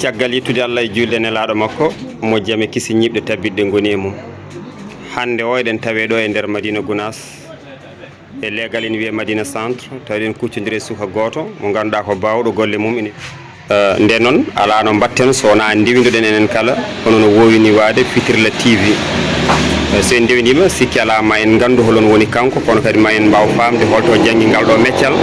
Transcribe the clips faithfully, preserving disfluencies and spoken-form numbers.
Caggal yettude Allah e juulde nelaaɗo makko, mo jam e kisi ñiiɓɗe tabbitɗe ngoni e mum. Hannde o eɗen tawee ɗo e nder Madina Gunaas, e leegal ene wiyee Madina Centre, taw eɗen kuccondiri e suka gooto mo ngannduɗaa ko baawɗo golle mum ene. Eh, nde noon, alaa no mbatten so wonaa ndiwinduɗen enen kala, hono no woowini waade Fitirla T V. Eh, so en ndewiniima, sikki alaa ma en nganndu holon woni kanko, kono kadi ma en mbaaw faamde holto janngi ngal ɗo meccal,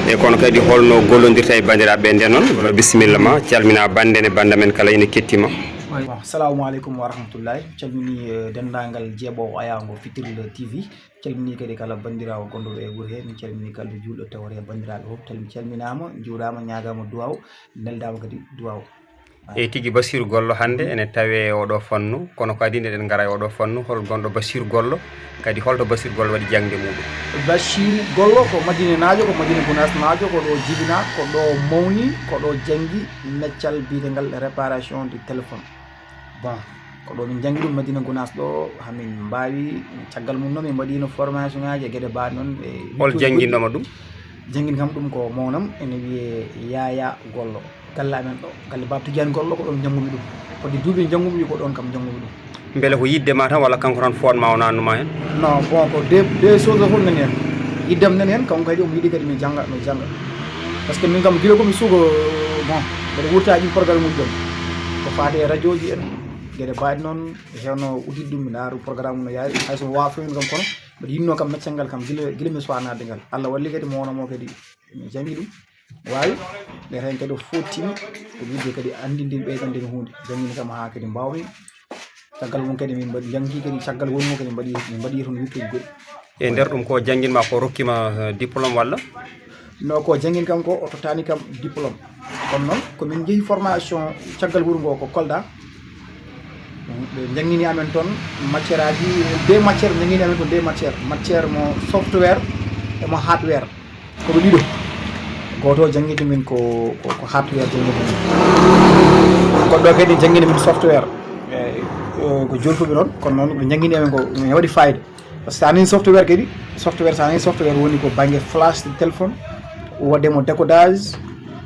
e kono kadi holno gollondirta e banndiraaɓe. Nde noon, bisimilla ma, calmina bannde nde bannda men kala ene kettima. Bon, assalamu aleykum wa rahmatullahi. Calmini eh, denndaangal jeeɓoowo ayaango Fitirla T V. Calmini kadi kala banndiraawo gonɗo ɗo e wuro he. Min calmini kala juulɗo tawre e banndiraaɓe fof. Tel calminaama, njuuraama, ñaagaama duwaaw, neldaama kadi duwaaw. E tigi Basiru Gollo hannde ene tawee oɗo fannu, kono kadi nde ɗen ngara e oɗo fannu, hol gonɗo Basiru Gollo, kadi holto Basiru Gollo waɗi jaŋde muɗum? Basiru Gollo ko Madinenaajo, ko Madina Gunaasnaajo, ko ɗo jibinaa, ko ɗo mawni, ko ɗo janngi meccal biyetengal réparation du téléphone. Bon, ko ɗo min janngi ɗum Madina Gunaas ɗo, hamin mbaawi, caggal mum noon min mbaɗiino formation ngaaji e geɗe baaɗe noon. E Hol jannginɗoma ɗum? Janngin kam ɗum ko mawnam, ene wiyee Yaya Gollo. Galle amen ɗo, galle Baaba Tijani Gollo, ko ɗoon njanngumi ɗum. Fodde duuɓi njanngumi ko ɗoon kam njanngumi ɗum. Mbele ko yiɗde ma tan walla kanko tan fooɗ ma o naatnuma heen? Non, bon, ko deux, deux choses fof nani heen. Yiɗdam nani heen, kanko kadi omo yiɗi kadi mi jannga, mi jannga. Par ce que min kam gila ko mi suugo, bon, mboɗo wurta ɗin programme uji ɗon. Ko faati e radio ji en, geɗe baaɗe noon, hewno uddit ɗum, mi ndaaru programme no yaari, hay so mi waawa feewnude kam kono, mboɗo yiɗnoo kam meccal ngal kam gila, gila mi suwa naatde ngal. Allah walli kadi mo wonoo mo kadi mi janngi ɗum. Waawi, nder heen kadi o foottini, ko wiide kadi anndindin ɓeydande mi huunde. Janngini kam haa kadi mbaawmi. Caggal mum kadi min mbaɗi janngi kadi caggal woni mo kadi mbaɗi min mbaɗi toon wittuji goɗɗi. E nder ɗum ko janngin ma ko rokki ma eh, diplôme walla? No ko janngin kam ko o tottani kam diplôme. Kono noon ko min njehi formation caggal wuro ngo ko Kolda. Ɓe njanngini amen toon matière aji, deux matière njanngini amen ko deux matière, matière mo software e mo hardware. Ko ɓe ɗiɗo. Gooto o janngini min ko ko hardware janngini min. Goɗɗo kadi janngini min software. Eyi, ko jolfuɓe noon, kono noon ɓe njanngini amen ko mi waɗi fayida. Par ce que sa nani software kadi, software sa nani software woni ko bannge flash téléphone, waɗde mo décodage,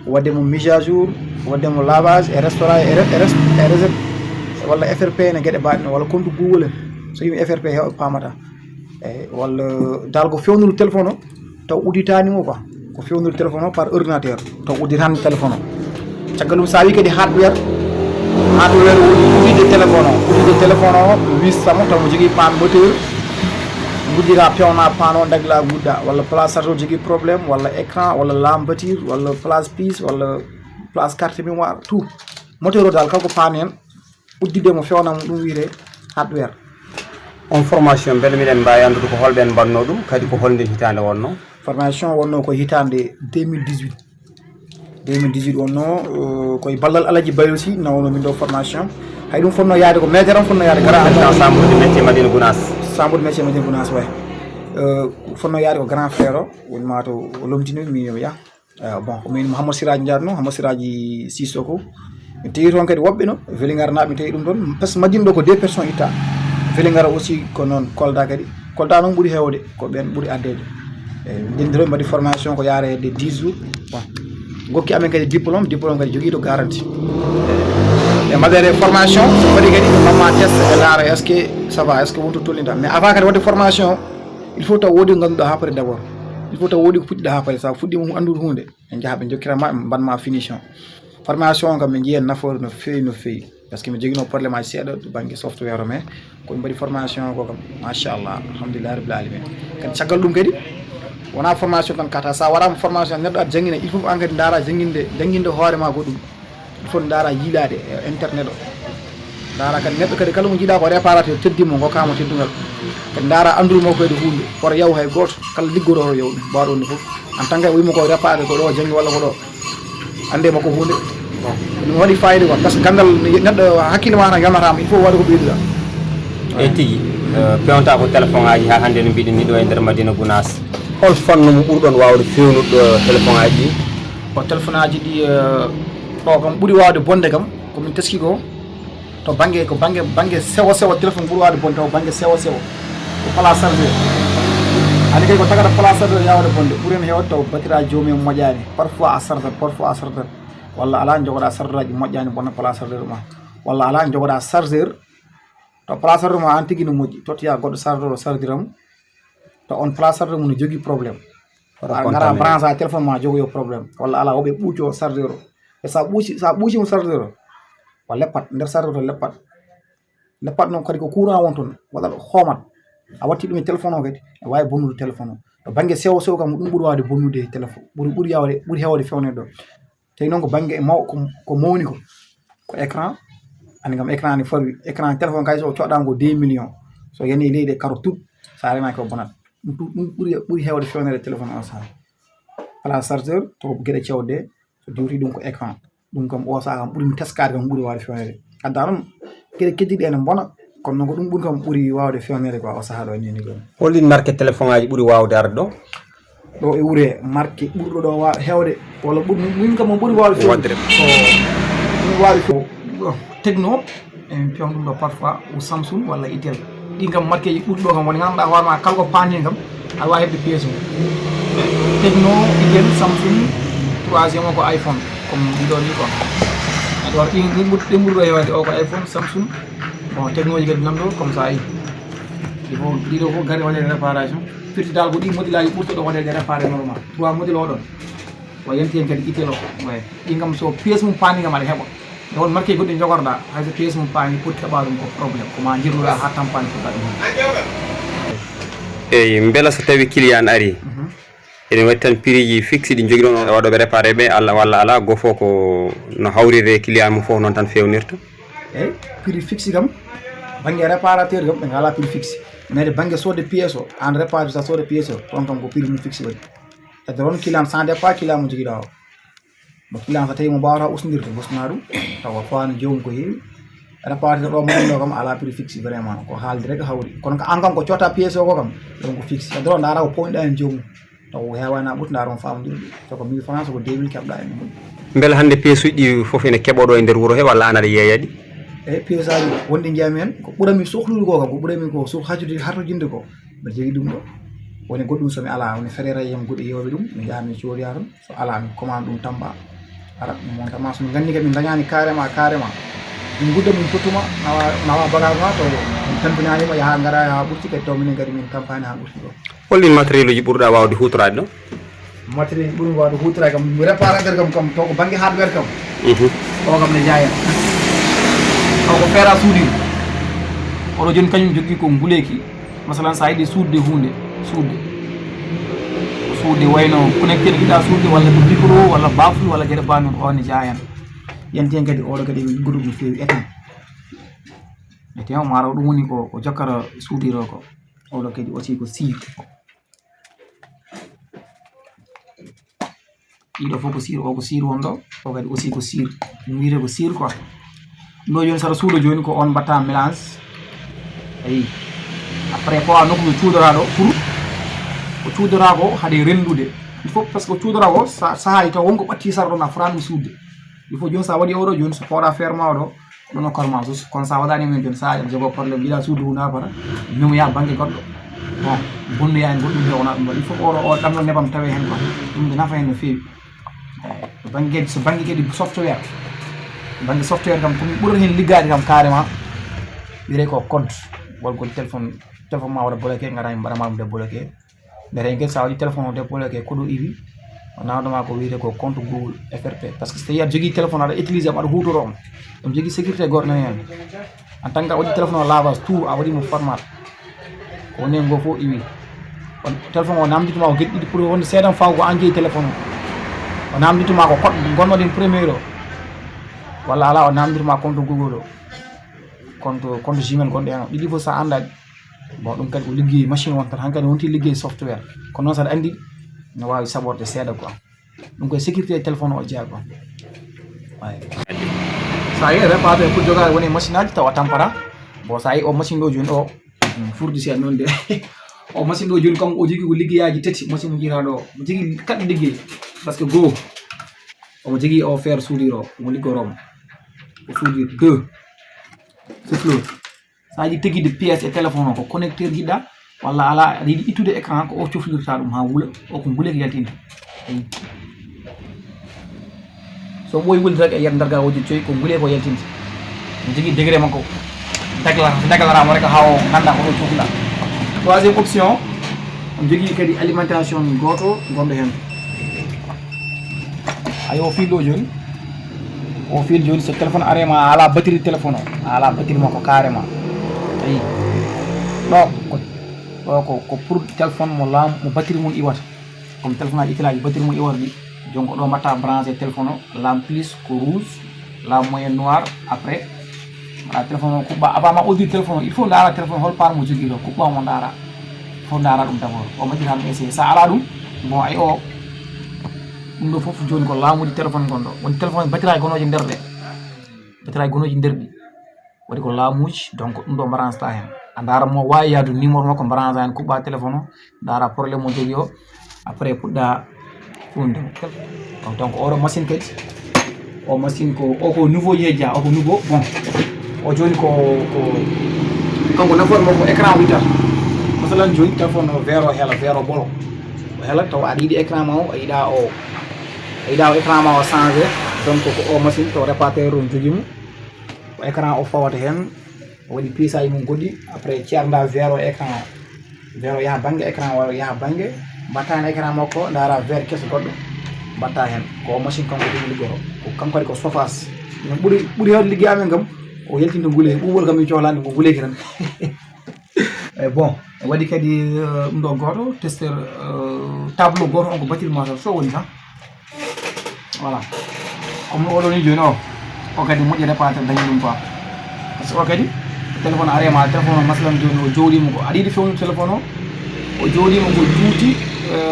waɗde mo mise à jour, waɗde mo lavage e restaurant e reset walla F R P ene geɗe baaɗe noon walla compte Google en. So yimi F R P heewɓe paamata. Eyi, walla dal ko fewnuru téléphone o taw udditaani mo quoi. Ko fewnuru téléphone o par ordinateur taw udditaani téléphone o. Caggal ɗum so a wi kadi hardware, hardware woni udditde téléphone o, udditde téléphone o wissamo taw mo jogii paan moteur. Guddira pewna paan o dagla gudda walla place chargeur jogii problème walla écran walla lambatir walla place piece walla place carte mémoire tout. Moteur o dal kala ko paan heen udditde mo fewnamo ɗum wiyetee hardware. On formation mbele miɗen mbaawi anndude ko holɓe en mbaɗnoo ɗum, kadi ko holnden hitaande wonnoo? Formation wonnoo ko hitaande deux mille dix-huit. Deux mille dix-huit wonnoo eh, koye ballal Alaji Bayrosi nawno min ɗo formation. Hay ɗum fotnoo yaade ko médiateur on fotnoo yaade grand président chambre de métier Madina Gounass. Chambre de métier Madina Gounass, way. Eh, fotnoo yaade ko grand frère o woni ma to o lomtini mi yomi yah. Eh, bon, ko min Mouhamadou Siraji Ndiaye no, Mouhamadou Siraji Sissoko. Mi tawi toon kadi woɓɓe no Vélingara naaɓe, mi tawi ɗum toon. Par ce que Madina ɗo ko deux personnes itta. Vélingara aussi ko noon, Kolda kadi. Kolda noon ɓuri heewde, ko ɓeen ɓuri addeede. Eyi, min ndendiro mbaɗi formation ko yaara hedde dix jours. Bon, gokki amen kadi diplôme, diplôme kadi jogii to garanti. E mbaɗere formation, so mbaɗi kadi ɓe mbamma test e laara est ce que ça va, est ce que wonto tolnita. Mais avant kadi waɗde formation, il faut taw woodi ko ngannduɗaa haa pare d' abord. Il faut taw woodi ko puɗɗiɗaa haa pare, sa fuɗɗiima anndude huunde. Ɓe njaha ɓe njokkira ma ɓe mbaɗ ma finition. Formation o kam min njiyen nafoore no feewi no feewi. Par ce que mi joginoo problème aji seeɗa to bannge software o, mais ko min mbaɗi formation o ko kam machallah alhamdulillahi rabbil alamin. Kadi caggal ɗum kadi wona formation tan kata, sa waɗama formation neɗɗo aɗa jangguina il faut an kadi daara jangguinde jangguinde hoore ma goɗɗum. Il faut daara yiilaade e internet o. Daara kadi neɗɗo kadi kala mo jiiɗa ko réparateur teddimo gokkama teddungal. Kadi daara anduru makko kadi hunde woto yaw hay goto kala liggotooɗo yaw ɗum mbaɗo ni fof. En tant que wimo ko réparé ko ɗo janggi walla ko ɗo ande makko hunde. Ɗum waɗi fayida quoi par ce que gandal neɗɗo hakkille ma tan yonatama il faut waɗa ko ɓeyduɗa. E tigi pewnta ko téléphone aji ha hande no mbiɗen ni ɗo e nder Madina Gounass. Hol fannu mo ɓurɗon wawde fewnude ɗo téléphone aji ɗi? Ko téléphone aji ɗi ɗo kam ɓuri wawde bonde kam komin teski ko to bangge ko bangge bangge sewo sewo téléphone ɓuri wawde bonde taw bangge sewo sewo ko pala chargeur. Ani kay ko tagata pala chargeur yawde bonde ɓuri hen hewde taw batiraji joomum moƴani parfois a sardat parfois a sardat. Walla alaa, njogoɗaa chargeur aji moƴƴaani, bona place chargeur ma. Walla alaa, njogoɗaa chargeur, to place chargeur ma an tigi no moƴƴi, tottiya goɗɗo chargeur o chargeur am, to on place chargeur mum no jogii problème. Oɗo a ngara contamine. Branche a téléphone ma jogoyo problème. Walla alaa, woɓe ɓuuco chargeur o. E sa ɓuuci, sa ɓuucimo chargeur o, wa leppat, nder chargeur to leppat. Leppat noon kadi ko courant won toon, waɗat hoomat. A watti ɗum e téléphone o kadi, e waawi bonnude téléphone o. To bannge sewo sewo kam, ɗum ɓuri waawde bonnude téléphone, ɓuri, ɓuri yawde, ɓuri heewde fewnede ɗo. Tawi noon ko bannge e maw-, ko, ko mawni ko, ko écran. Ani kam écran ne farwi, écran téléphone kay so coɗɗaama ko deux millions. So yani e leydi e karo tout, sa renaki ko bonat. Ɗum tout, ɗum ɓuri, ɓuri heewde fewnede téléphone o saaha. Ala chargeur, to geɗe cewde, so diwti ɗum ko écran. Ɗum kam, o saha kam ɓuri mi teskaade kam ɓuri waawde fewnede. Adda noon, geɗe keddiɗe ene mbona, kono noon ko ɗum ɓuri kam ɓuri waawde fewnede quoi, o saha ɗo e nini ɗon. Holɗin marque téléphone aji ɓuri waawde arde ɗo? Ɗo e wure marque ɓurɗo ɗo wa-, heewde, walla ɓuri, min kam mo ɓuri waawde fewnede. Waddere. Ko ɗum waawi few-, Techno, emin pewna ɗum ɗo parfois, ou Samsung walla Itel. Ɗin kam marqueji ɓurɗi ɗo kam woni, ngannduɗaa hoore ma, kala ko paanɗin kam, aɗa waawi heɓde pièce mum. Techno, Itel, Samsung, troisième o ko iPhone, comme ɗiɗo ni quoi. Aɗa waɗa ɗin, ɗin ɓurɗi, ɗin ɓurɗi ɗo heewde o ko iPhone, Samsung. Bon, Techno ji kadi nan ɗo, comme ça, il faut, ɗiɗo fof gari waɗede réparation. Firti dal ko ɗi modèle aji ɓurtuɗo waɗede réparé normal. Trois modèle o ɗon. Wa yanti hen kadi Itel o. Ouais. Ɗin kam so pièce mum paanɗin kam aɗa heɓa. E won marque goɗɗi jogorɗa, hay so pièce mum paani, pour keɓa ɗum ko problème, ko ma jirnuɗa ha tampani fuɗɗa ɗum. Eyyi, mbela so tawi client ari, mhm, eɗen waɗi tan prix ji fixe ɗi jogiɗon waɗoɓe réparé ɓe, Allah walla ala, go fof ko no hawrire client mum fof noon tan fewnirta? Eyyi, prix fixe kam, banggue réparateur kam, ɓe ngala prix fixe. Mais de banggue sodde pièce o, an réparateur sa sodde pièce o, toon kam ko prix mum fixe waɗi. Hedde toon client sans départ, client mo jogiɗa o. Mo client so tawi mo mbawata usnirde, usna ɗum, tawa fawani joomum ko heewi. Réparateur ɗo mo ɗo kam ala prix fixe vraiment, ko haalde rek hawri. Kono ko an kam ko cotta pièce o ko kam, ɗum ko fixe. Hedde toon ndaara ko poñɗa hen joomum. Taw heewani ɓurti, ndaara on faamondirde. So ko mille francs, so ko deux mille keɓɗa hen. Mbele hannde pièce uji ɗi fof ene keɓoɗo e nder wuro he, walla an aɗa yeeya ɗi? Eyyi, pièce aji wonɗi jeeyami hen, ko ɓurami sohlude ko kam, ko ɓurami ko soh-, hajjude, hartojinde ko, mbeɗa jogii ɗum ɗo. Woni goɗɗum so mi ala, woni feere yam goɗɗi yewɓe ɗum, mi yaha mi codoya toon. So ala, mi commande ɗum Tamba. Ara, mi monta ma, so min nganndi kadi min ndañani carrément, carrément. Min ngudda, min tottuma, nawa, nawa bagage ma, to min tampinanima, yaha ngara, yaha ɓurti, kadi taw minen kadi min tampani ha ɓurti ɗo. Holɗin matériel uji ɓurɗa wawde hutorade ɗo? Matériel ɓurmi wawde hutorade kam, mi réparateur kam, kam, to ko banggue hardware kam. Mhm. O kam ne jaayen. O ko feera suuɗi. Oɗo joni kañum jogui ko nguleyki. Masalan, sa yiɗi suuɗde hunde, suuɗde. Ko suuɗde wayno connecteur jiɗa suuɗde, walla ko micro, walla baffle, walla geɗe bannoon, o ne jaayan. Yanti hen kadi, oɗo kadi emin liggodo no feewi étain. Étain o maaro ɗum woni ko, ko jokkata suuɗiro ko. Oɗo kadi aussi ko sir. Ɗiɗo fof ko sir, o ko sir won ɗo, o kadi aussi ko sir. Ɗum wiyete ko sir quoi. Ɗum ɗo joni, sara suuɗo joni ko on mbatta mélange. Ayi. Après ko a nokku ɓe cuudoraɗo pour ko cuudora ko haade rendude. Il faut parce que cuudora ko sa-, saahaji taw wonko ɓatti sara ɗon a fotani ɗum suudde. Il faut joni sa waɗi oɗo joni so pooɗa feere ma oɗo, ɗum o korma so, kono sa waɗani men joni sa jogo problème, jiɗa suudu hu napata, memoya banggue goɗɗo. Bon, bonnoya en goɗɗum he wona ɗum ɗo. Il faut oɗo o ɗamɗo nebam tawe hen quoi. Ɗum ɓe nafa hen no feewi. Eyyi, to banggue, so banggue kadi software. Banggue software kam, ko mi ɓurata hen liggade kam carrément. Wiyete ko compte, walgol téléphone, téléphone ma waɗa bloqué, gara mi mbaɗama ɗum débloqué. Mbiyeten kadi sa waɗi téléphone o débloqué, ko ɗo iwi, o nawdoma ko wiyete ko compte Google F R P. Parce que so tawi aɗa jogui téléphone, aɗa utilisé mo, aɗa hutoro on, ɗum jogui sécurité goto nani hen. En tant que a waɗi téléphone o lavage tout, a waɗi mo format. Ko woni hen ngo fof iwi. On téléphone o namditoma ko geɗe ɗiɗi pour wonde seedan faw ko an jeeyi téléphone o. O namditoma ko code gonnoɗo hen premier o. Walla ala, o namditoma compte Google o. Compte, compte Gmail gonɗo hen o. Ɗiɗi fof sa anda ɗi. Bon, ɗum kadi ko ligguey machine wonta, hankadi wonti ligguey software. Kono noon saɗa andi, no wawi saɓorde seeɗa quoi. Ɗum koye sécurité téléphone o jeeya quoi. Eyyi. Sa yi réparateur pour jogade woni machine aji tawa tampata. Bon, sa yi o machine ɗo joni o, hmm, fournisseur noon de. O machine ɗo joni kanko o jogui ko liggueyaji tati, machine mo jiiraɗo o. Mo jogui quatre ligguey. Parce que go, omo jogui o fer soudure o, omo liggoro mo. O soudure deux. C'est flou. Sa yiɗi teguide pièce e téléphone o, ko connecteur jiɗɗa, walla ala, aɗa yiɗi ittude écran, ko o coflirta ɗum ha wuula, o ko nguleyki yaltini. Ayi. So ɓooyi nguli rek e yer ndarga wodde joyi ko ngule ko yaltinde. Jogii degré makko. Dagla daglarama rek haa o ngannda ko ɗo cukla. Troisième option, on jogii kadi alimentation gooto gonɗo heen. Ayo o fil ɗo jooni. O fil jooni so téléphone arema a ala batterie téléphone o a ala batterie makko carrément. Ayi ɗo ko ɗo ko ko pour téléphone mo laam mo batterie mum iwata. Comme téléphone aji ittelaji batterie mum iwata ɗi. Donc ɗo mbatta branché téléphone o laam plus ko rouge, laam moyen noir. Après mbaɗa téléphone o kuɓɓa avant ma uddir téléphone o il faut ndaara téléphone hol part mo jogui ɗo kuɓɓa mo ndaara. Il faut ndaara ɗum d' abord o majjita ɗum essayé sa ala ɗum. Bon ay o ɗum ɗo foof joni ko laamuji téléphone gonɗo woni téléphone batiraji gonoji nder ɗe. Batiraji gonoji nder ɗi. Waɗi ko laamuuji donc ɗum ɗo mbaransata heen a ndaara mo waawi yaadu numéro makko mbaransa heen kuɓɓa téléphone o ndaara problème mo jogii o. Après puɗɗa ɗum ɗo donc oɗo machine kadi o machine ko o ko nouveau yeeja o ko nouveau bon. O jooni ko ko kanko nafoore makko écran witata. Masalan jooni téléphone o vert o hela vert o ɓolo o hela taw aɗa yiɗi écran ma o a yiɗa o a yiɗa o écran ma o changé. Donc ko o machine taw réparateur on jogii mo. Ko écran o fawata heen o waɗi piisaaji mum goɗɗi. Après ceernda vert o écran o vert o yaha bannge écran o yaha bannge mbatta heen écran makko ndaara vert keso goɗɗo mbatta heen ko o machine kanko ɗum liggoto. Ko kanko waɗi ko sofas ɗum ɓuri ɓuri hewde ligge amen kam. O yaltinta ngule ɓuɓol kam min cohlande ko nguleyki tan. Eyi bon waɗi kadi ɗum ɗo gooto testeur tableau gooto on ko batiri ma so woni tan. Voilà. Comme oɗo ni joni o o kadi moƴƴi réparateur dañi ɗum quoi. Par ce que o kadi téléphone arema téléphone o masalan joni o jowɗima ko aɗa yiɗi fewnude téléphone o o jowɗima ko juuti.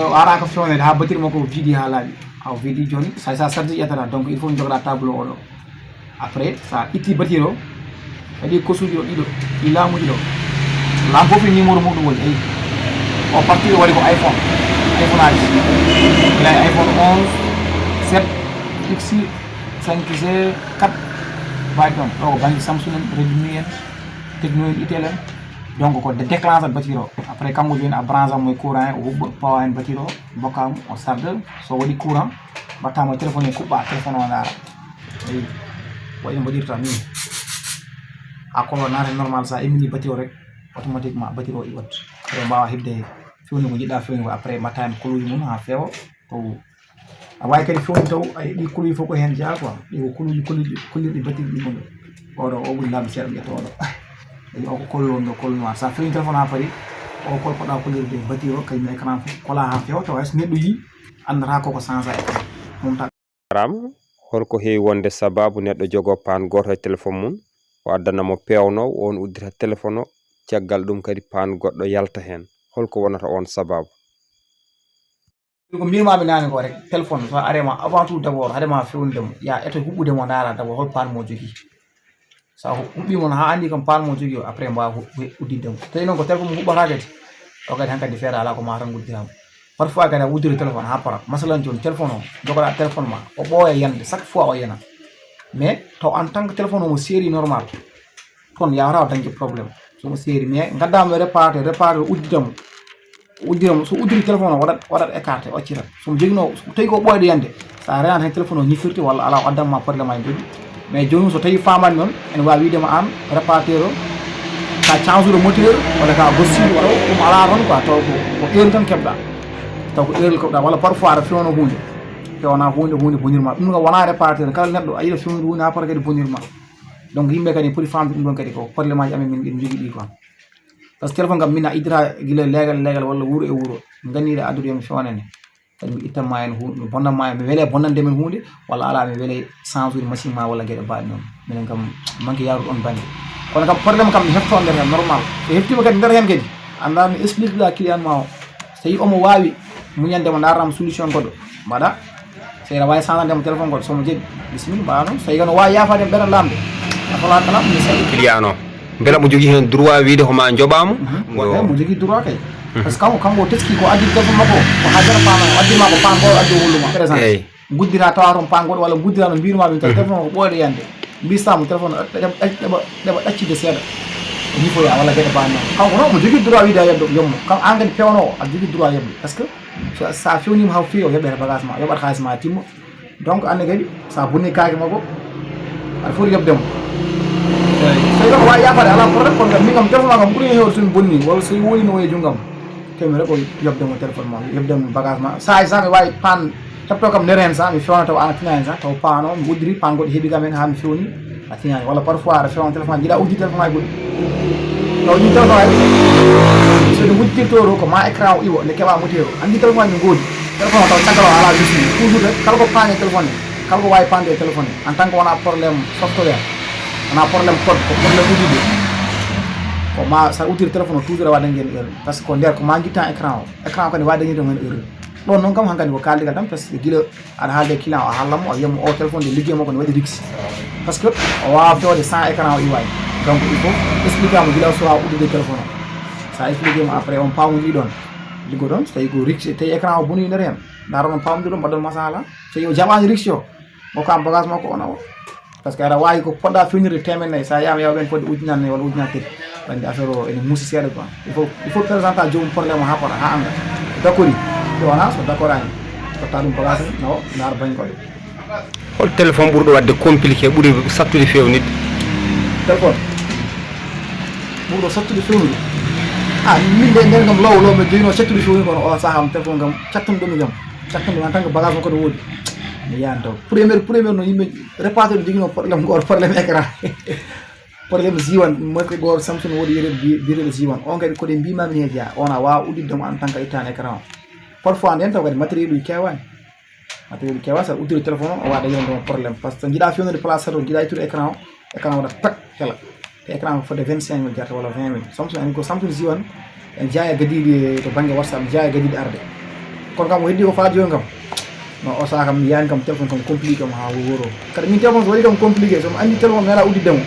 O araka fewnede ha batiri makko o viidi ha laaɓi. Aw viidi joni sa sa sardi ƴettata donc il faut jogoɗa tableau oɗo. Après sa itti batiri o kadi kosuji ɗo ɗiɗo ɗi laamuji ɗo. Laam fof e numéro muɗum woni ayi o parti ɗo waɗi ko iphone. Iphone aji ilay iphone onze sept x cinq g quatre. Mbawi ɗon ɗo ko banggue samsung en redmi en techno en itel en. Donc ko déclenche batiri o après kanko joni a branche mo e courant en o huɓɓa pawa hen batiri o bokkamo o sarde. So waɗi courant mbattamo e téléphone e kuɓɓa téléphone o ndaara. Eyi waɗi no mbaɗirta ni. A kolo naata normal sa immini batiri o rek automatiquement batiri o iwat. Aɗa mbawa hebde fewni ko jiɗɗa fewni ko après mbatta hen koluji mum ha feewa. Taw a wawi kadi fewni taw ay ɗi koluji fof ko hen jeeya quoi. Ɗi ko koluji kolirɗi batiri ɗi gonɗo. Oɗo o ɓuri laabi seeɗa ƴetta oɗo. Eyi o ko kol wonɗo kol noir sa fewni téléphone ha paari. O kol poɗɗa kolirde batiri o kañum écran fof kola ha feewa taw hayso neɗɗo yi andata koko change écran. Mum ta. Jarama. Holko heewi wonde sababu neɗɗo jogo paan goto e téléphone mum o addana mo peewnowo on uddita téléphone o caggal ɗum kadi paan goɗɗo yalta heen holko wonata on sababu? Ko mbirmaɓe nani ko rek téléphone so arema avant tout d' abord haadema fewnude mo ya eto huɓɓude mo ndaara d' abord hol paan mo jogui. Sa huɓɓimo no ha andi kam paan mo jogui o après mbawa uddidde mo tawi noon ko téléphone mo huɓɓata kadi. O kadi hankadi feere ala ko mata guddiramo. Parfois kadi a uddiri téléphone ha para masalan joni téléphone o jogoɗa téléphone ma o ɓooya yande chaque fois o yana. Mais taw en tant que téléphone omo séri normal toon yawata o dañde problème. Somo séri mais gaddamo réparateur réparateur uddidamo. Uddira mo so uddiri téléphone o waɗat waɗat écarté o accita. Somo jogino tawi ko ɓooyde yande sa renata hen téléphone o ñifirti walla ala o addanma problème aji jogui. Mais joni so tawi famani noon ene wawi wiidema an réparateur o ka change de moteur walla ka gossiri walla ɗum ala toon quoi taw ko ko heure tan keɓɗa. Taw ko heure keɓɗa walla parfois aɗa fewno hunde fewna hunde hunde bonirma ɗum ko wona réparateur kala neɗɗo a yiɗa fewnude hunde ha para kadi bonirma. Donc yimɓe kadi poti famde ɗum ɗon kadi ko problème aji amen min ɗin jogui ɗi quoi. Par ce que téléphone kam min a iddata guila leegal leegal walla wuuro e wuuro ganniɗa addude yomi fewnane. Kadi mi ittanma hen hunde mi bonnanma hen mi weele bonnande men hunde walla ala mi weele change ude machine ma walla gueɗe baɗe noon. Minen kam manque yarude on banggue kono kam problème kam mi hefto nder hen normal so heftima kadi nder hen kadi anda mi explique ɗa client ma o so tawi omo wawi muñande mo darnama solution goɗɗo mbaɗa. Seyra wawi sanande mo téléphone goɗɗo somo jeɗi bisimilla mbawa noon so tawi kano wawi yafade e ɓeɗa lamde afala kala mi sali client o. Mbela mo jogui hen droit wiide homa joɓamo wonde mo jogui droit kay. Par ce que kanko kanko o teski ko addi téléphone makko ko ha jara pama o addima ko pam goto addi o holluma présent. Guddita tawa toon pam goɗo walla guddita no mbinuma ɗum taw téléphone ko ɓooyde yande mbisamo téléphone ɗeɓa ɗeɓa ɗeɓa ɗaccide seeɗa. Yifoya walla gueɗe bani noon kanko noon mo jogui droit wiide a yeddo yommo kam an kadi pewnowo aɗa jogui droit yeddo par ce que so sa fewnima haw fewi o yoɓete bagage ma yoɓat haalis ma timma. Donc, anne kadi, so a bonni kaake makko, aɗa foti yoɓde mo. So tawi ko wawi yaafade, ala problème, kono kam, min kam, téléphone ma kam, ɓuri hewde somi bonni, walla so woni no woni e junggam. Temi rek ko yoɓde mo téléphone ma, yoɓde mo bagage ma. Sa, sa mi wawi paan, heɓto kam nder hen sa, mi fewna taw ana tina hen sa, taw paano, mi uddiri, paan goɗɗo heɓi kam hen, ha mi fewni, a tinani. Walla parfois, aɗa fewna téléphone, jiɗa uddi téléphone ma e goɗɗi. Taw ɗin téléphone ay, so ɗum wujjirto ɗo, ko ma écran o iwa, nde keɓa moteur o. Andi téléphone aji no goodi. Téléphone o taw caggal o ala wifi. Toujours rek, kala ko paani e téléphone he, kala ko wawi pande e téléphone he, en tant que wona problème software, wona problème code, ko problème uddude. Ko ma sa uddiri téléphone o, toujours awa dañde hen erreur. Parce que ko nder ko ma guitta écran o. Écran o kadi wawi dañirde hen erreur. Ɗon noon kam hankadi ko kaldigal tan, parce que gila aɗa haalde e client o, a haallan mo, a wiya mo o téléphone de ligguey makko ne waɗi riksi. Parce que o wawa fewde sans écran o iwani. Donc il faut explique mo gila so wawa uddude téléphone o. Sa explique mo après on pamodi ɗon. Liggo ɗon, so tawi ko riksi, tawi écran o boni nder hen. Daron on pamodi ɗon, mbaɗon masala. So tawi o jaɓani riksi o, o kam bagage makko on awa. Parce que aɗa wawi ko poɗɗa fewnirde temen nayyi, sa yiyama yaw ɓen fodde ujunere nayyi walla ujunere tati. Andi affaire o ene muusi seeɗa quoi. Il faut, il faut présenta joomum problème o ha fota, ha anda. Dakori. Ɗo wona so dakorani. Totta ɗum place no, nar bañ koɗo. Hol téléphone ɓurɗo wadde compliqué, ɓuri sattude fewnitde? Téléphone ɓurɗo sattude fewnude. Ah, min de nden kam law law mi joyino cattude fewnude, kono o saha am téléphone kam cattude ɗum kam. Cattude en tant que bagage makko no wodi. Mi yahan taw. Premier, premier no yimɓe réparateur jogino problème goto, problème écran. Problème ziwan, makko goto Samsung wodi yere bi-, biyeteɗo ziwan. On kadi koɗe mbimami ne jeya. On a wawa udditde mo en tant que ittani écran o. Parfois nden taw kadi matériel uji kewani. Matériel uji kewani, sa uddiri téléphone o, o wawa dañande mo problème. Parce que jiɗa fewnude place sato, jiɗa ittude écran o, écran o waɗa tak hela. Te écran o fodde vingt-cinq mille jarata walla vingt mille. Samsung, en ko Samsung ziwan, en jeeya gadiiɗi to banggue WhatsApp, jeeya gadiiɗi arde. Kono kam o heddi ko faade joni kam. No, o saha kam mi yani kam téléphone kam compliqué mo ha wuro. Kadi min téléphone so waɗi kam compliqué, somi andi téléphone mi ala udditde mo.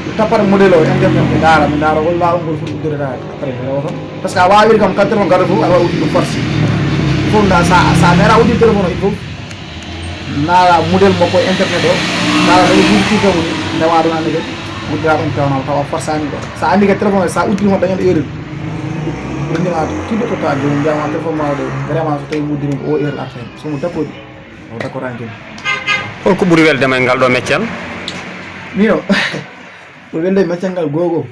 Mi tappat modèle o, internet mi ndaara, mi ndaara hol laawol ngol foti udditede après mi rewa toon. Parce que a wawi kam kala téléphone garɗo fof aɗa wawi udditde ɗum force. Fof nda sa, sa mera udditde téléphone o, il faut ndaara modèle makko e internet o, ndaara no udditde mo, ndewa ɗum ande kadi. Uddita ɗum pewnama tawa forçani ɗo. Sa andi kadi téléphone o, sa udditimo dañan erreur. Uddima tiɗɗo totta joomum mbiyama téléphone ma o de, vraiment so tawi mi udditimo ko o erreur arta hen. Somo dappori, o dakkorani kadi. Holko ɓuri weldema e ngal ɗo meccal? Mino, ɓuri welde e meccal ngal gogo.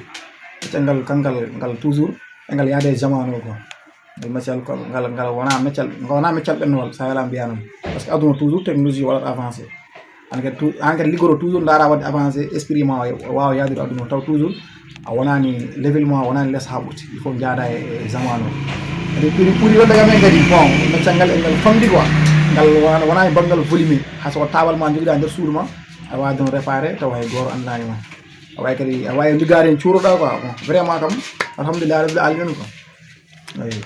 Meccal ngal kangal ngal toujours e ngal yaade e zamanu o quoi. Ngal meccal ko ngal, ngal wona meccal, ngal wona meccal ɓennowal, sa wela mbiya noon. Parce que aduna toujours technologie waɗat avancé. An kadi tou-, an kadi liggoto toujours ndaara wadde avancé, esprit ma o wawa yaadude aduna o taw toujours a wonani level ma, a wonani less ha ɓurti. Il faut jaada e, e zamanu o. Kadi ɓuri, ɓuri welde kam en kadi, bon, meccal ngal e ngal famɗi quoi. Ngal wona, wona e banngal volume. Hay so ko taabal ma joguiɗa nder suudu ma, aɗa wawi ɗum réparé taw hay goto andani ma. A wawi kadi, a wawi liggaade hen cuuroɗa quoi. Bon, vraiment kam, alhamdulillah rabbil alamin quoi. Eyi.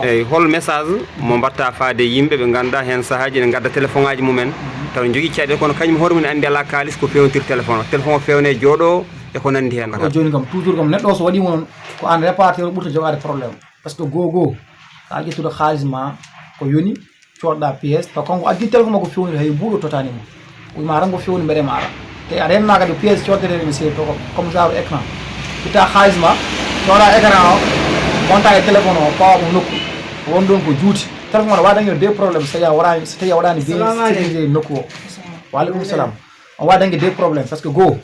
Eyyi, hol message mo mbatta faade yimɓe ɓe ganduɗa hen saahaji ene gadda téléphone aji mumen, taw ne jogui caɗele, kono kañum hoore mum andi ala kalis ko fewnotir téléphone o? Téléphone o fewne jooɗo e ko nandi hen. O joni kam toujours kam neɗɗo o so waɗimo noon, ko an réparateur o ɓurta jogade problème. Parce que goho goho, sa ƴettude haalis ma ko yoni, coodɗa pièce, taw kanko addi téléphone makko fewnude, hay buuɗo totani mo. Wima tan ko fewni mbeɗe ma ara. Te a renna kadi pièce cooddeteɗe no seeri to, ko comme genre écran. Itta haalis ma, cooda écran o, monta e téléphone o, pawa mo nokku. Won ɗon ko juuti. Téléphone o wawi dañde deux problème, so tawi a waɗani, so tawi a waɗani bien sécurisé nokku o. Wa aleykum salam. O wawi dañde deux problème, parce que goho,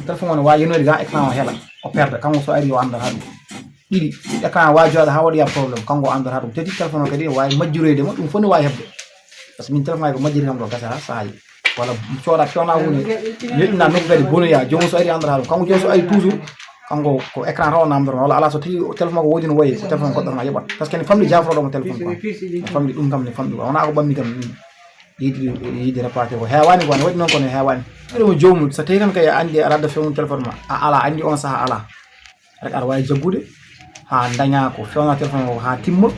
téléphone o ne wawi yenoyde ga écran o hela, o perda, kanko so ari o anda ha ɗum. Ɗiɗi, écran wawi jooɗa ha waɗoya problème, kanko o andata ɗum. Tati, téléphone o kadi wawi majjiroyde mo, ɗum fof ne wawi heɓde. Parce que min téléphone ko majjiri kam ɗo gasa ha saayi. Walla cooda pewna hunde, ñoƴƴina nokku kadi bonoya, joomum so ari andata ɗum. Kanko joomum so ari toujours, kanko ko écran tan o namdata, walla ala so tawi téléphone ko wodi no wayi, ko téléphone goɗɗo tan a yoɓat. Parce que ne famɗi jafroɗo mo téléphone quoi. Ne famɗi ɗum kam, ne famɗi quoi. Wona ko ɓammi kam min. Yiide, yiide réparateur ko hewani quoi, ne waɗi noon kono hewani. Ɗum joomum, so tawi tan kay a andi aɗa adda fewnu téléphone ma, a ala, andi on saaha ala. Rek aɗa wawi jaggude ha daña ko fewna téléphone o ha timma.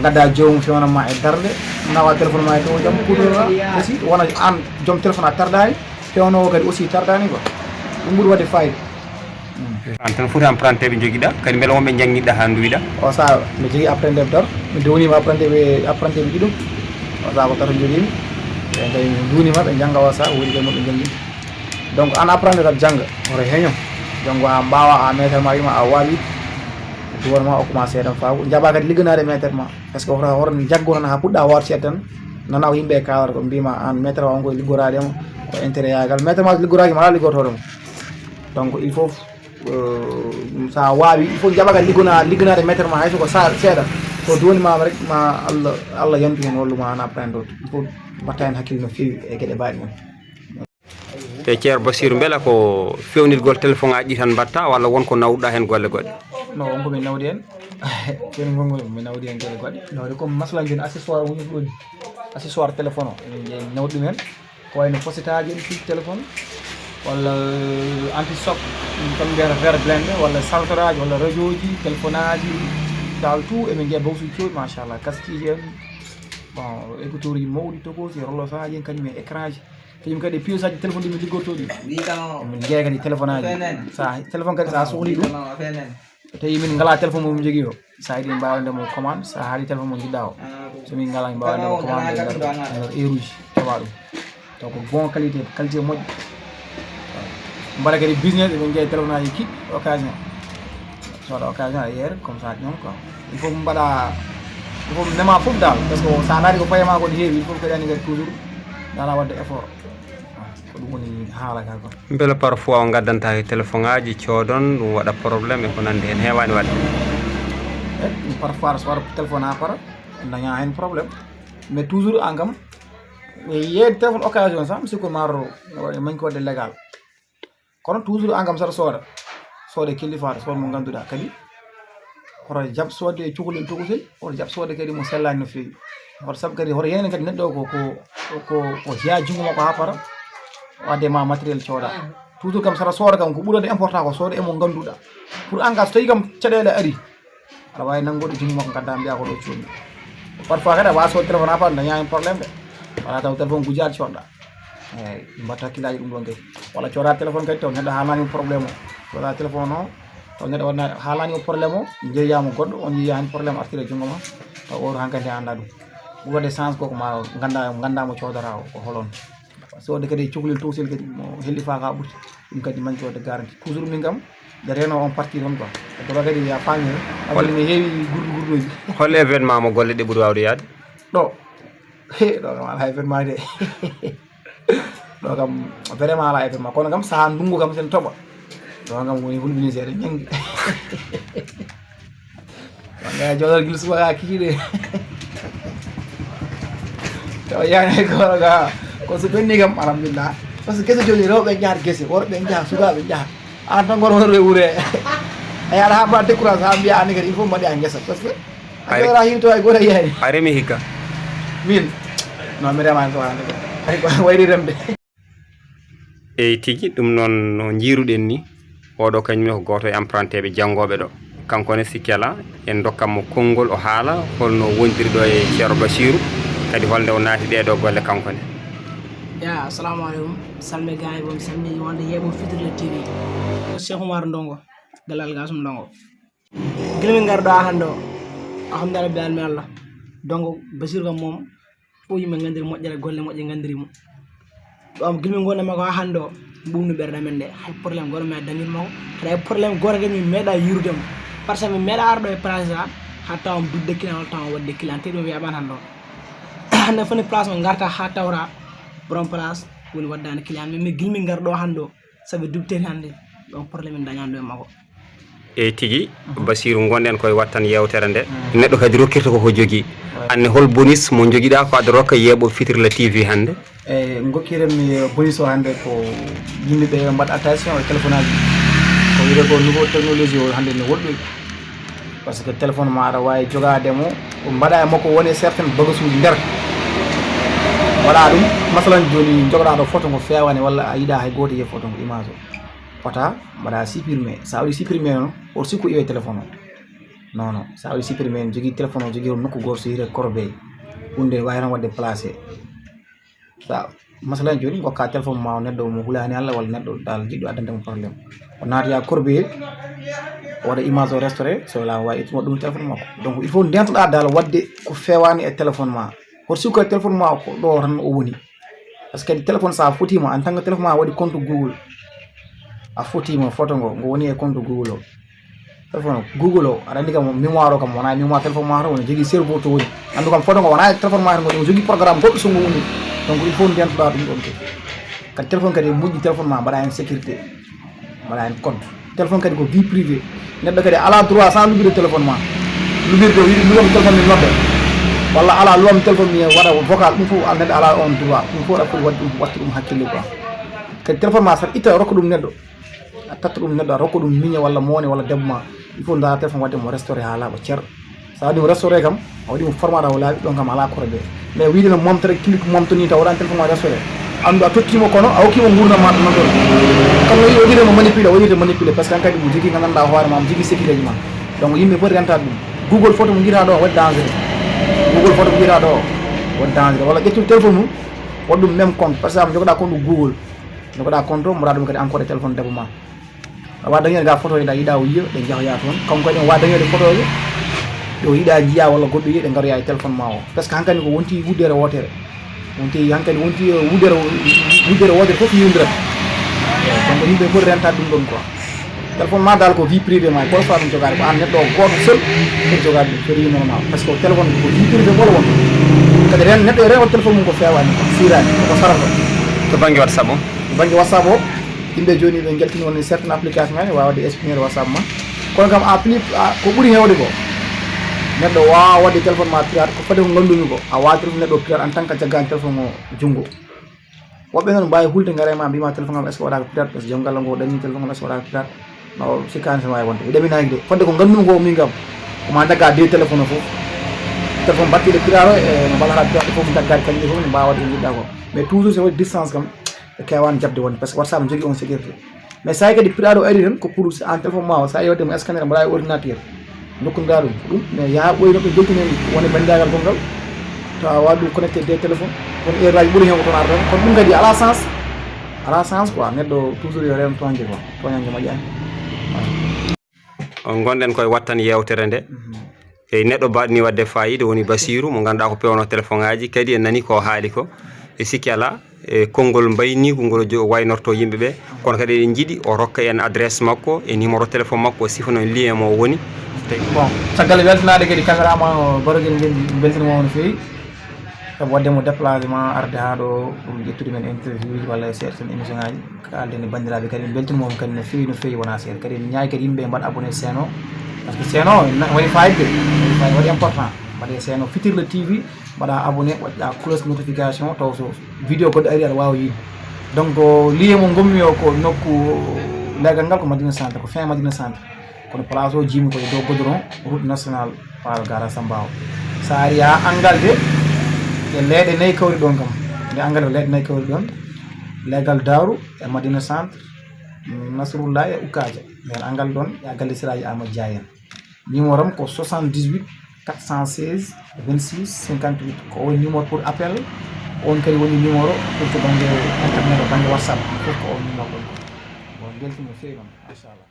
Gadda joomum fewna ma e darde, nawa téléphone ma e dow jam, kuutorɗa aussi, wona an joom téléphone a tardani, fewnowo kadi aussi tardani quoi. Ɗum ɓuri wadde fayida. An tan foti emprunté ɓe jogiɗa, kadi beele wonɓe jangguiɗa ha duwiɗa? O saaha mbiɗo jogui apprenti ɓe tato, mi downima apprenti ɓe, apprenti ɓe ɗiɗo. O saaha ko tato joguimi, ɓe kadi mi duwnima ɓe jangga, o saaha woni kadi moɓe jangguini. Donc an apprenti tan jangga, hoto heño. Janggo ha mbawa, a maître ma wima a wawi, duwat ma, okkuma seeɗa faabu, jaɓa kadi ligganade maître ma. Parce que hoto, hoto jaggo tan ha puɗɗa wawde seeɗa tan, Nana ko yimɓe kaalata ko mbima an maître ma on koye liggoraade mo, ko intérêt yagal maître ma liggoraaki ma ala liggotoɗo mo. Donc il faut, euh, sa wawi il faut jaɓa kadi liggona liggonaade maître ma hay soko sa seeɗa, ko doni mama rek ma allah allah yantu hen walluma an apprendre il faut mbatta hen hakkille no fewi e gueɗe mbaɗi ɗum. E ceer basiru mbela ko fewnitgol téléphone aji ɗi tan mbatta walla won ko nawɗa hen golle goɗɗe? No won ko min nawdi hen. Fewnitgol ngol min nawdi hen golle goɗɗe nawde comme masalan joni accessoire woni ɗoni, accessoire téléphone o emin jeeyi nawdi ɗum hen. Ko wayno posetaji en fiiji téléphone walla anti choc, ɗum kam mbiyata verre blende walla saltoraji walla radio ji téléphone aji, dal tout emin jeeya bawsuji cooɗi machallah, kaskiji en, bon écouteur uji mawɗi tokosi rolosaji en kañum e écran ji. Kañum kadi e pièce aji téléphone ɗi min liggorto ɗi min jeeya kadi téléphone aji. Sa téléphone kadi sa sohli ɗum, tawi min ngala téléphone mo min jogui o, sa yiiɗi mbawande mo commande sa haali téléphone mo jiɗɗa o, so min ngala mbawande mo commande e nder heure uji keɓa ɗum. Taw ko bon qualité, qualité moƴƴo. Mbaɗa kadi business emin jeeya téléphone aji kiɗɗi occasion. Soda occasion a yeere comme ça ɗum quoi. Il faut mbaɗa il faut mema fof dal parce que sa naati ko fayama ko ne heewi il faut kadi ani kadi toujours dana wadde effort. Ko ɗum woni haala ka quoi. Mbela parfois o gaddantaki téléphone aji coodon ɗum waɗa probléme e ko nandi hen hewani wadde? E ɗum parfois so waɗa téléphone ha para daña hen probléme, mais toujours an kam yeeyde téléphone occasion sa mi sikko maro waɗi manque wadde légal. Kono toujours an kam saɗa sooda, sooda kellifaɗo sooda mo ganduɗa kadi hoto jaab soodde e cukalel tokosel, hoto jaab soodde kadi mo sellani no fewi. Hoto saabu kadi hoto yenen kadi neɗɗo o ko ko ko ko jeeya junngo makko ha para wadde ma matériel cooda. Toujours kam saɗa sooda kam ko ɓurande important ko sooda emo ganduɗa. Pour an ka so tawi kam caɗele ari aɗa wawi nanngude junngo makko gadda mbiya ko ɗo coomi. Parfois kadi a wawi sooda téléphone ha para daña hen probléme de. Wala taw téléphone gujjaɗo coɗɗa. Eyyi mbatta hakkillaji ɗum ɗon kadi. Walla coda téléphone kadi taw neɗɗo haalnani mo probléme o, coda téléphone o taw neɗɗo waɗna haalnani mo probléme o, jeeyama goɗɗo on yeeya hen probléme artira e junngo ma. Taw oto hankadi a anda ɗum. Ɗum waɗde chance koko ma ganda ganda mo codata o ko holon. Sodde kadi e cukalel towsel kadi mo hellifa ka ɓurti. Ɗum kadi manque wadde garanti toujours min kam. Ɓe reno on parti toon quoi. Doro kadi a faami. Aɗa ne heewi gurdu gurduji. Hol événement mo golle ɗe ɓuri wawde yaade? Ɗo he ɗo kam ala événement de. Ɗo kam vraiment ala événement kono kam saha ndungu kam sen toɓa. Ɗo kam woni hulɓini seeɗa ñangi. Wanga jodal gil suba ga kikiɗe. Tawa yani goro ga ko so ɓenni kam alhamdulillah. Parce que gese joni rewɓe jahata gese worɓe jaha sukaɓe jaha. An tan goro worɓe wuure. A yaɗa ha mbaɗa décourage ha mbiya ani kadi il faut mbaɗi a guesa parce que a jora hiwto ay goto yaani. A remi hikka? Min non mi remani ko wande ko ay ko wayri remde. Eyi tigi ɗum noon no njiiruɗen ni. Oɗo kañum ne ko gooto e emprunteɓe janngooɓe ɗo. Kanko ne si kela en ndokkan mo konngol o haala holno wondiri ɗo e ceero basiru, kadi holnde o naati ɗeɗo golle kanko ne. Ya assalamu aleykum, salme gaay bo mi salmini wonde yeeɓo fitirle tv. Ko cheikh oumar ndongo, dalal gasum ndongo. Gila min ngar ɗo hannde o, alhamdulillah rabbil alamin allah. Donc basir kam moom fof yimɓe nganndiri moƴƴere golle moƴƴe nganndiri mo. Ɗo am gila min ngonda makko ha hannde o, ɓumno ɓerɗe men nde hay probléme goto mi dañir makko. Hay probléme goto kadi min meeɗa yirude mo. Par ce que min meeɗa ar ɗo e place a ha tawa bidde client walla tawa wadde client te ɗum wiyama tan hannde o. Hannde foni place o garta ha tawra borom place woni waddani client mais min gila min ngar ɗo hannde o. Sabi dubteri hannde ɗon probléme min dañani ɗo e makko. Eyi tigi basiru gonɗen koye wattan yewtere nde. Neɗɗo kadi rokkirta koko jogui. Anne hol bonis mo joguiɗa ko aɗa rokka yeeɓo fitirla tv hannde? Eyyi gokkiren mi bonis o hannde ko yimɓeɓe mbaɗa attention e téléphone aji ko wiyete ko nouveau technologie o hannde no woɗɗoy. Par ce que téléphone ma aɗa wawi jogade mo mbaɗa e makko woni certaine bagasuji nder mbaɗa ɗum. Masalan joni jogoɗaɗo photo ngo fewani walla a yiɗa hay goto yiya photo ngo image o pota mbaɗa supprimé sa waɗi supprimé noon o sikku iwe téléphone o. Non non sa waɗi supprimé ne jogui téléphone o jogui on nokku goto so yiyete corbeille hunde wawi tan wadde placé. Sa masalan joni gokka téléphone ma o neɗɗo mo hulani allah walla neɗɗo dal jiɗɗo addande mo probléme o naatoya corbeille. O waɗa image o restauré so wala wawi ittumo ɗum téléphone makko. Donc il faut ndentɗa dal wadde ko fewani e téléphone ma. Hoto sikko e téléphone ma ko ɗo tan o woni. Par ce que kadi téléphone sa fotima en tant que téléphone ma waɗi compte google a fotima photo ngo ngo woni e compte google o. Téléphone o, Google o, aɗa anndi kam, mémoire o kam wonaa e mémoire téléphone ma tan woni, jogii cerveau to woni. Anndu kam, photo ngo wonaa e téléphone ma tan woni, o jogii programme goɗɗo so ngo woni. Donc, il faut ndentoɗaa ɗum ɗon kadi. Kadi téléphone kadi moƴƴi, téléphone ma mbaɗa heen sécurité, mbaɗa heen compte. Téléphone kadi ko vie privée. Neɗɗo kadi alaa droit sans luɓirde téléphone ma. Luɓirde o yiɗi luɓam téléphone mi nodda. Walla alaa luɓam téléphone mi waɗa vocal, ɗum fof neɗɗo alaa on droit. Ɗum fof aɗa foti waɗde ɗum, wattu ɗum hakkille quoi. Kadi téléphone ma saɗa itta rokka ɗum neɗɗo. A tatta ɗum neɗɗo, a rokka ɗum miñe walla moone walla debbo ma. Il faut ndaara téléphone waɗde mo restauré haa laaɓa cer. So a waɗi mo restauré kam, a waɗi mo format taw laaɓi, ɗon kam alaa korobe. Mais wiide no momtere, clic momto ni taw waɗani téléphone ma restauré. Anndu a totti mo kono a hokki mo nguurndam ma ɗum non ɗon. Kam no waɗirde mo manipulé, waɗirde manipulé, parce que hankadi mo jogii nganndanɗaa hoore ma, mo jogii sécurité ji ma. Donc yimɓe foti rentaade ɗum. Google photo mo ngiiraa ɗo waɗi danger. Google photo mo ngiiraa ɗo waɗi danger. Walla ƴettu téléphone mum, waɗ ɗum même compte. Par exemple, jogoɗaa compte Google. Jogoɗaa compte o, mbaɗa ɗum kadi encore e téléphone debbo ma. A wawa dañoyde ga photo ji ɗa yiɗa o yiya, ɗe jehoya toon. Kanko kadi o wawa dañoyde photo ji ɗo yiɗa jiya walla goɗɗo yiya, ɗe garoya e téléphone ma o. Parce que hankadi ko wonti wuddere wotere. Wonti hankadi wonti wuddere, wuddere wotere fof yiwdirat. Donc yimɓe foti rentade ɗum ɗon quoi. Téléphone ma dal ko vie privée ma, goto faa ɗum jogade, ko an neɗɗo o goto seul foti jogade ɗum, foti yimano ma. Parce que téléphone ko vie privée goto wonta. Kadi ren, neɗɗo e ren o téléphone mum ko fewani, sirani, ko sarata. To banggue WhatsApp o? To banggue WhatsApp o, yimɓe joni ɓe jaltini woni certaines application ngaji wawa waɗde exprimer WhatsApp ma. Kono kam a pli, a, ko ɓuuri hewde ko, neɗɗo wawa waɗde téléphone ma pirate, ko fade ko gandumi ko, a wawa téléphone neɗɗo pirate en tant que jaggani téléphone o junggo. Woɓɓe noon mbaawi hulde ngara e ma mbima téléphone am est ce que waɗaka pirate, parce que joom galle ngo ɗanni téléphone am est ce que waɗaka pirate. No sikkaani so waawi wonde mi ɗaminaaki de, fodde ko ngannduɗum ko min kam, ko ma dagga de téléphone o fof, téléphone battiɗo pirate o e no mbalata pirate fof, daggaade kañum fof ne mbaawa waɗde ko njiɗɗa ko. Mais toujours so waɗi distance kam, ɓe keewani jaɓde wonde parce que WhatsApp ne jogii on sécurité. Mais so tawi kadi pirate o ari tan ko pour an téléphone ma o, so a yewde mo scanner mbaɗa e ordinateur, dokkondira ɗum ko ɗum. Mais yaha ɓooyi noɓɓe joltini en woni banndiraagal gongal, tawa waɗi ɗum connecté de téléphone, kono erreur aji ɓuri hen ko toon arata. Kono ɗum kadi ala sens, ala sens quoi, neɗɗo toujours yo reen toñde quoi, toñange moƴƴani. On ngonɗen koye wattan yewtere nde. Eyi, neɗɗo baɗni waɗde fayida woni Basiru mo ngannduɗaa ko pewno téléphone aji, kadi en nani ko haali ko. E sikki alaa, e konngol mbayniigu ngol jo- waynorto yimɓe ɓe, kono kadi eɗen njiɗi o rokka en adresse makko e numéro téléphone makko, o sifano en lien mo woni. Bon, caggal weltanaade kadi caméraman o, Baro Gueye, beltinima on no feewi. Sabu waɗde mo déplacement arde haa ɗo, ɗum ƴettude men interview ji walla e certaines émission ngaji, kaalden e banndiraaɓe kadi, min mbeltinooma on kadi no feewi, no feewi, wonaa seeɗa. Kadi en ñaay kadi yimɓe ɓe mbaɗa abonné chaîne o, parce que chaîne o na- waɗi fayida de, waɗi fayida, waɗi important. Mbaɗe chaîne o Fitirla T V, mbaɗa abonné, waɗa cloche notification, taw so vidéo goɗɗo ari aɗa waawi yiide. Donc lien mo ngonmi o ko nokku leegal ngal ko Madina Centre, ko fin Madina Centre. Kono place o jimi ko e dow goudron, route nationale Paal Gara Sambaawo. So a ari haa Angalde, e leeɗe nayi kawri ɗon kam. Nde Angalde ko leeɗe nayi kawri ɗon, leegal Daaru e Madina Centre, Nasrullahi e Ukkaaja. Nden Angalde ɗon, e galle Siraaji Amadou Dia en. Numéro am ko soixante-dix-huit quatre cent seize vingt-six cinquante-huit. Ko on numéro pour appel, on kadi woni numéro pour to bannge internet, bannge WhatsApp, fof ko on numéro ɗon. Bon, mbeltimi no feewi noon, machallah.